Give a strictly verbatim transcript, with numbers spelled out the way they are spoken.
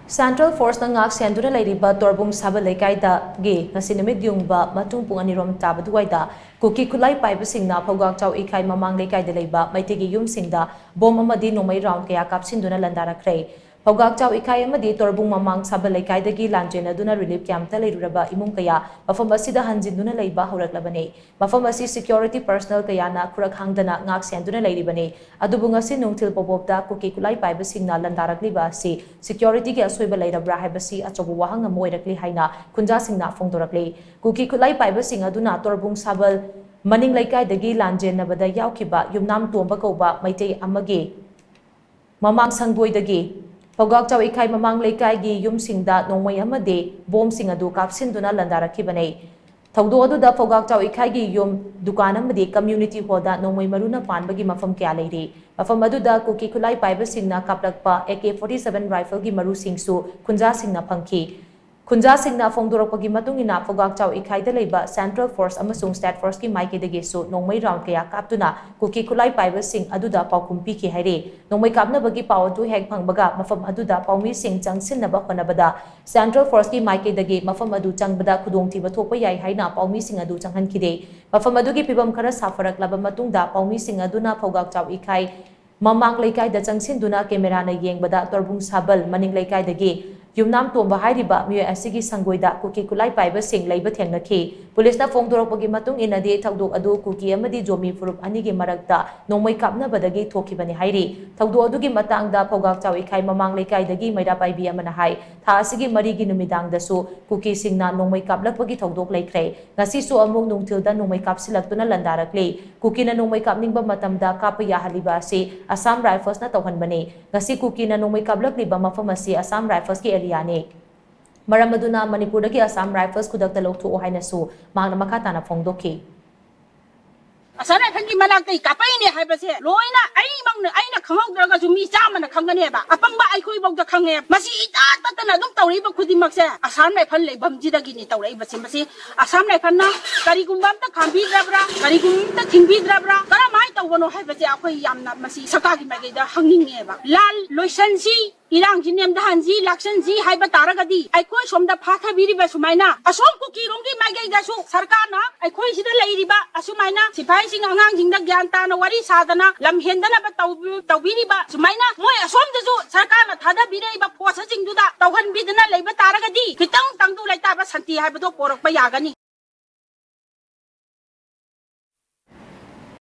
Central Forceꯅ ꯉꯥꯛ ꯁꯦꯟꯗꯨꯅ ꯂꯩꯔꯤꯕ ꯇꯣꯔꯕꯨꯡ ꯁꯥꯕ ꯂꯩꯀꯥꯏꯗꯒꯤ ꯉꯁꯤ ꯅꯨꯃꯤꯠ ꯌꯨꯡꯕ ꯃꯇꯨꯡ ꯄꯨꯡ ꯑꯅꯤꯔꯣꯝ ꯇꯥꯕ ꯑꯗꯨꯋꯥꯏꯗ ꯀꯨꯀꯤ ꯈꯨꯠꯂꯥꯏ ꯄꯥꯏꯕꯁꯤꯡꯅ ꯐꯧꯒꯥꯛꯆꯥꯎ ꯏꯀꯥꯏ ꯃꯃꯥꯡ ꯂꯩꯀꯥꯏꯗ ꯂꯩꯕ ꯃꯩꯇꯩꯒꯤ ꯌꯨꯝꯁꯤꯡꯗ ꯕꯣꯝ ꯑꯃꯗꯤ ꯅꯣꯡꯃꯩ ꯔꯥꯎꯟ ꯀꯌꯥ ꯀꯥꯞꯁꯤꯟꯗꯨꯅ ꯂꯟꯗꯥꯔꯛꯈ꯭ꯔꯦ꯫ ꯐꯧꯒꯥꯛꯆꯥꯎ ꯏꯀꯥꯏ ꯑꯃꯗꯤ ꯇꯣꯔꯕꯨꯡ ꯃꯃꯥꯡ ꯁꯥꯕ ꯂꯩꯀꯥꯏꯗꯒꯤ ꯂꯥꯟꯖꯦꯟꯅꯗꯨꯅ ꯔꯤꯂꯤꯐ ꯀꯦꯝꯞꯇ ꯂꯩꯔꯨꯔꯕ ꯏꯃꯨꯡ ꯀꯌꯥ ꯃꯐꯝ ꯑꯁꯤꯗ ꯍꯟꯖꯤꯟꯗꯨꯅ ꯂꯩꯕ ꯍꯧꯔꯛꯂꯕꯅꯤ꯫ ꯃꯐꯝ ꯑꯁꯤ ꯁꯤꯀ꯭ꯌꯣꯔꯤꯇꯤ ꯄꯔꯁꯅꯦꯜ ꯀꯌꯥꯅ ꯈꯨꯔꯛ ꯍꯥꯡꯗꯅ ꯉꯥꯛ ꯁꯦꯟꯗꯨꯅ ꯂꯩꯔꯤꯕꯅꯤ꯫ ꯑꯗꯨꯕꯨ ꯉꯁꯤ ꯅꯨꯡꯊꯤꯜ ꯄꯣꯕꯣꯞꯇ ꯀꯨꯀꯤ ꯈꯨꯠꯂꯥꯏ ꯄꯥꯏꯕꯁꯤꯡꯅ ꯂꯟꯗꯥꯔꯛꯂꯤꯕ ꯑꯁꯤ ꯁꯤꯀ꯭ꯌꯣꯔꯤꯇꯤꯒꯤ ꯑꯁꯣꯏꯕ ꯂꯩꯔꯕ꯭ꯔꯥ ꯍꯥꯏꯕꯁꯤ ꯑꯆꯧꯕ ꯋꯥꯍꯪ ꯑꯃ ꯑꯣꯏꯔꯛꯂꯤ ꯍꯥꯏꯅ ꯈꯨꯟꯖꯥꯁꯤꯡꯅ ꯐꯣꯡꯗꯣꯔꯛꯂꯤ꯫ ꯀꯨꯀꯤ ꯈꯨꯠꯂꯥꯏ ꯄꯥꯏꯕꯁꯤꯡ ꯑꯗꯨꯅ ꯇꯣꯔꯕꯨꯡ ꯁꯥꯕꯜ ꯃꯅꯤꯡ ꯂꯩꯀꯥꯏꯗꯒꯤ ꯂꯥꯟꯖꯦꯟꯅꯕꯗ ꯌꯥꯎꯈꯤꯕ ꯌꯨꯝꯅꯥꯝ ꯇꯣꯝꯕ ꯀꯧꯕ ꯃꯩꯇꯩ ꯑꯃꯒꯤ ꯃꯃꯥꯡ ꯁꯪꯒꯣꯏꯗꯒꯤ ꯐꯧꯒꯥꯛꯆꯥꯎ ꯏꯀꯥꯏ ꯃꯃꯥꯡ ꯂꯩꯀꯥꯏꯒꯤ ꯌꯨꯝꯁꯤꯡꯗ ꯅꯣꯡꯃꯩ ꯑꯃꯗꯤ ꯕꯣꯝꯁꯤꯡ ꯑꯗꯨ ꯀꯥꯞꯁꯤꯟꯗꯨꯅ ꯂꯟꯗꯥꯔꯛꯈꯤꯕꯅꯤ꯫ ꯊꯧꯗꯣꯛ ꯑꯗꯨꯗ ꯐꯧꯒꯥꯛꯆꯥꯎ ꯏꯀꯥꯏꯒꯤ ꯌꯨꯝ, ꯗꯨꯀꯥꯟ ꯑꯃꯗꯤ ꯀꯝꯌꯨꯅꯤꯇꯤ ꯍꯣꯜꯗ ꯅꯣꯡꯃꯩ ꯃꯔꯨꯅ ꯄꯥꯟꯕꯒꯤ ꯃꯐꯝ ꯀꯌꯥ ꯂꯩꯔꯤ꯫ ꯃꯐꯝ ꯑꯗꯨꯗ ꯀꯨꯀꯤ ꯈꯨꯠꯂꯥꯏ ꯄꯥꯏꯕꯁꯤꯡꯅ ꯀꯥꯞꯂꯛꯄ ꯑꯦ ꯀꯦ ꯐꯣꯔꯇꯤ ꯁꯚꯦꯟ ꯔꯥꯏꯐꯜꯒꯤ ꯃꯔꯨꯁꯤꯡꯁꯨ ꯈꯨꯟꯖꯥꯁꯤꯡꯅ ꯐꯪꯈꯤ꯫ ꯈꯨꯟꯖꯥꯁꯤꯡꯅ ꯐꯣꯡꯗꯣꯔꯛꯄꯒꯤ ꯃꯇꯨꯡ ꯏꯟꯅ, ꯐꯧꯒꯥꯛꯆꯥꯎ ꯏꯀꯥꯏꯗ ꯂꯩꯕ ꯁꯦꯟꯇ꯭ꯔꯦꯜ ꯐꯣꯔꯁ ꯑꯃꯁꯨꯡ ꯁ꯭ꯇꯦꯠ ꯐꯣꯔꯁꯀꯤ ꯃꯥꯏꯀꯩꯗꯒꯤꯁꯨ ꯅꯣꯡꯃꯩ ꯔꯥꯎꯟ ꯀꯌꯥ ꯀꯥꯞꯇꯨꯅ ꯀꯨꯀꯤ ꯈꯨꯠꯂꯥꯏ ꯄꯥꯏꯕꯁꯤꯡ ꯑꯗꯨꯗ ꯄꯥꯎꯈꯨꯝ ꯄꯤꯈꯤ ꯍꯥꯏꯔꯤ꯫ ꯅꯣꯡꯃꯩ ꯀꯥꯞꯅꯕꯒꯤ ꯄꯥꯎ ꯑꯗꯨ ꯍꯦꯛ ꯐꯪꯕꯒ ꯃꯐꯝ ꯑꯗꯨꯗ ꯄꯥꯎꯃꯤꯁꯤꯡ ꯆꯪꯁꯤꯟꯅꯕ ꯍꯣꯠꯅꯕꯗ ꯁꯦꯟꯇ꯭ꯔꯦꯜ ꯐꯣꯔꯁꯀꯤ ꯃꯥꯏꯀꯩꯗꯒꯤ ꯃꯐꯝ ꯑꯗꯨ ꯆꯪꯕꯗ ꯈꯨꯗꯣꯡꯊꯤꯕ ꯊꯣꯛꯄ ꯌꯥꯏ ꯍꯥꯏꯅ ꯄꯥꯎꯃꯤꯁꯤꯡ ꯑꯗꯨ ꯆꯪꯍꯟꯈꯤꯗꯦ꯫ ꯃꯐꯝ ꯑꯗꯨꯒꯤ ꯐꯤꯕꯝ ꯈꯔ ꯁꯥꯐꯔꯛꯂꯕ ꯃꯇꯨꯡꯗ ꯄꯥꯎꯃꯤꯁꯤꯡ ꯑꯗꯨꯅ ꯐꯧꯒꯥꯛꯆꯥꯎ ꯏꯀꯥꯏ ꯃꯃꯥꯡ ꯂꯩꯀꯥꯏꯗ ꯆꯪꯁꯤꯟꯗꯨꯅ ꯀꯦꯃꯦꯔꯥꯅ ꯌꯦꯡꯕꯗ ꯇꯣꯔꯕꯨꯡ ꯁꯥꯕꯜ ꯃꯅꯤꯡ ꯂꯩꯀꯥꯏꯗꯒꯤ ꯌꯨꯝꯅꯥꯝ ꯇꯣꯝꯕ ꯍꯥꯏꯔꯤꯕ ꯃꯤꯑꯣꯏ ꯑꯁꯤꯒꯤ ꯁꯪꯒꯣꯏꯗ ꯀꯨꯀꯤ ꯈꯨꯠꯂꯥꯏ ꯄꯥꯏꯕꯁꯤꯡ ꯂꯩꯕ ꯊꯦꯡꯅꯈꯤ꯫ ꯄꯨꯂꯤꯁꯅ ꯐꯣꯡꯗꯣꯔꯛꯄꯒꯤ ꯃꯇꯨꯡ ꯏꯟꯅꯗꯤ, ꯊꯧꯗꯣꯛ ꯑꯗꯨ ꯀꯨꯀꯤ ꯑꯃꯗꯤ ꯖꯣꯃꯤ ꯐꯨꯔꯨꯞ ꯑꯅꯤꯒꯤ ꯃꯔꯛꯇ ꯅꯣꯡꯃꯩ ꯀꯥꯞꯅꯕꯗꯒꯤ ꯊꯣꯛꯈꯤꯕꯅꯤ ꯍꯥꯏꯔꯤ꯫ ꯊꯧꯗꯣꯛ ꯑꯗꯨꯒꯤ ꯃꯇꯥꯡꯗ ꯐꯧꯒꯥꯛꯆꯥꯎ ꯏꯀꯥꯏ ꯃꯃꯥꯡ ꯂꯩꯀꯥꯏꯗꯒꯤ ꯃꯩꯔꯥ ꯄꯥꯏꯕꯤ ꯑꯃꯅ ꯍꯥꯏ, ꯊꯥ ꯑꯁꯤꯒꯤ ꯃꯔꯤꯒꯤ ꯅꯨꯃꯤꯗꯥꯡꯗꯁꯨ ꯀꯨꯀꯤꯁꯤꯡꯅ ꯅꯣꯡꯃꯩ ꯀꯥꯞꯂꯛꯄꯒꯤ ꯊꯧꯗꯣꯛ ꯂꯩꯈ꯭ꯔꯦ꯫ ꯉꯁꯤꯁꯨ ꯑꯃꯨꯛ ꯅꯨꯡꯊꯤꯜꯗ ꯅꯣꯡꯃꯩ ꯀꯥꯞꯁꯤꯜꯂꯛꯇꯨꯅ ꯂꯟꯗꯥꯔꯛꯂꯤ꯫ ꯀꯨꯀꯤꯅ ꯅꯣꯡꯃꯩ ꯀꯥꯞꯅꯤꯡꯕ ꯃꯇꯝꯗ ꯀꯥꯞꯄ ꯌꯥꯍꯜꯂꯤꯕ ꯑꯁꯤ ꯑꯁꯥꯝ ꯔꯥꯏꯐꯜꯁꯅ ꯇꯧꯍꯟꯕꯅꯤ꯫ ꯉꯁꯤ ꯀꯨꯀꯤꯅ ꯅꯣꯡꯃꯩ ꯀꯥꯞꯂꯛꯂꯤꯕ ꯃꯐꯝ ꯑꯁꯤ ꯑꯁꯥꯝ ꯔꯥꯏꯐꯜꯁꯀꯤ ꯑꯦꯔꯤꯌꯥꯅꯤ꯫ ꯃꯔꯝ ꯑꯗꯨꯅ ꯃꯅꯤꯄꯨꯔꯗꯒꯤ ꯑꯁꯥꯝ ꯔꯥꯏꯐꯜꯁ ꯈꯨꯗꯛꯇ ꯂꯧꯊꯣꯛꯑꯣ ꯍꯥꯏꯅꯁꯨ ꯃꯍꯥꯛꯅ ꯃꯈꯥ ꯇꯥꯅ ꯐꯣꯡꯗꯣꯛꯈꯤ꯫ ꯑꯁꯥꯝ ꯔꯥꯏꯐꯜꯒꯤ ꯃꯅꯥꯛꯇꯒꯤ ꯀꯥꯞꯄꯛꯏꯅꯦ ꯍꯥꯏꯕꯁꯦ ꯂꯣꯏꯅ ꯑꯩꯃꯛꯅ, ꯑꯩꯅ ꯈꯪꯍꯧꯗ꯭ꯔꯒꯁꯨ ꯃꯤ ꯆꯥꯝꯃꯅ ꯈꯪꯒꯅꯦꯕ꯫ ꯑꯄꯪꯕ ꯑꯩꯈꯣꯏꯐꯥꯎꯗ ꯈꯪꯉꯦ꯫ ꯃꯁꯤ ꯏꯇꯥ ꯇꯠꯇꯅ ꯑꯗꯨꯝ ꯇꯧꯔꯛꯏꯕ ꯈꯨꯗꯤꯡꯃꯛꯁꯦ ꯑꯁꯥꯝ ꯔꯥꯏꯐꯜ ꯂꯩꯐꯝꯁꯤꯗꯒꯤꯅꯤ ꯇꯧꯔꯛꯏꯕꯁꯦ꯫ ꯃꯁꯤ ꯑꯁꯥꯝ ꯔꯥꯏꯐꯜꯅ ꯀꯔꯤꯒꯨꯝꯕ ꯑꯝꯇ ꯈꯥꯝꯕꯤꯗ꯭ꯔꯕ꯭ꯔꯥ, ꯀꯔꯤꯒꯨꯝꯕ ꯑꯝꯇ ꯊꯤꯡꯕꯤꯗ꯭ꯔꯕ꯭ꯔꯥ, ꯀꯔꯝꯍꯥꯏꯅ ꯇꯧꯕꯅꯣ ꯍꯥꯏꯕꯁꯦ ꯑꯩꯈꯣꯏ ꯌꯥꯝꯅ ꯃꯁꯤ ꯁꯔꯀꯥꯔꯒꯤ ꯃꯥꯏꯀꯩꯗ ꯍꯪꯅꯤꯡꯉꯦꯕ꯫ ꯂꯥꯜ ꯂꯣꯏꯁꯟꯁꯤ, ꯏꯔꯥꯡꯁꯤ ꯅꯦꯝꯊꯍꯟꯁꯤ, ꯂꯥꯛꯁꯟꯁꯤ ꯍꯥꯏꯕ ꯇꯥꯔꯒꯗꯤ ꯑꯩꯈꯣꯏ ꯁꯣꯝꯗ ꯐꯥꯊꯕꯤꯔꯤꯕ ꯁꯨꯃꯥꯏꯅ ꯑꯁꯣꯝ ꯀꯨꯀꯤꯔꯣꯝꯒꯤ ꯃꯥꯏꯀꯩꯗꯁꯨ ꯁꯔꯀꯥꯔꯅ ꯑꯩꯈꯣꯏ ꯁꯤꯗ ꯂꯩꯔꯤꯕ ꯑꯁꯨꯃꯥꯏꯅ ꯁꯤꯐꯥꯏꯁꯤꯡ ꯑꯉꯥꯡꯁꯤꯡꯗ ꯒ꯭ꯌꯥꯟ ꯇꯥꯅ ꯋꯥꯔꯤ ꯁꯥꯗꯅ ꯂꯝ ꯍꯦꯟꯗꯅꯕ ꯇꯧꯕꯤ-, ꯇꯧꯕꯤꯔꯤꯕ ꯁꯨꯃꯥꯏꯅ ꯃꯣꯏ ꯑꯁꯣꯝꯗꯁꯨ ꯁꯔꯀꯥꯔꯅ ꯊꯥꯗꯕꯤꯔꯛꯏꯕ ꯐꯣꯔꯁꯁꯤꯡꯗꯨꯗ ꯇꯧꯍꯟꯕꯤꯗꯅ ꯂꯩꯕ ꯇꯥꯔꯒꯗꯤ ꯈꯤꯇꯪ ꯇꯪꯗꯨ ꯂꯩꯇꯥꯕ ꯁꯥꯟꯇꯤ ꯍꯥꯏꯕꯗꯣ ꯄꯣꯔꯛꯄ ꯌꯥꯒꯅꯤ꯫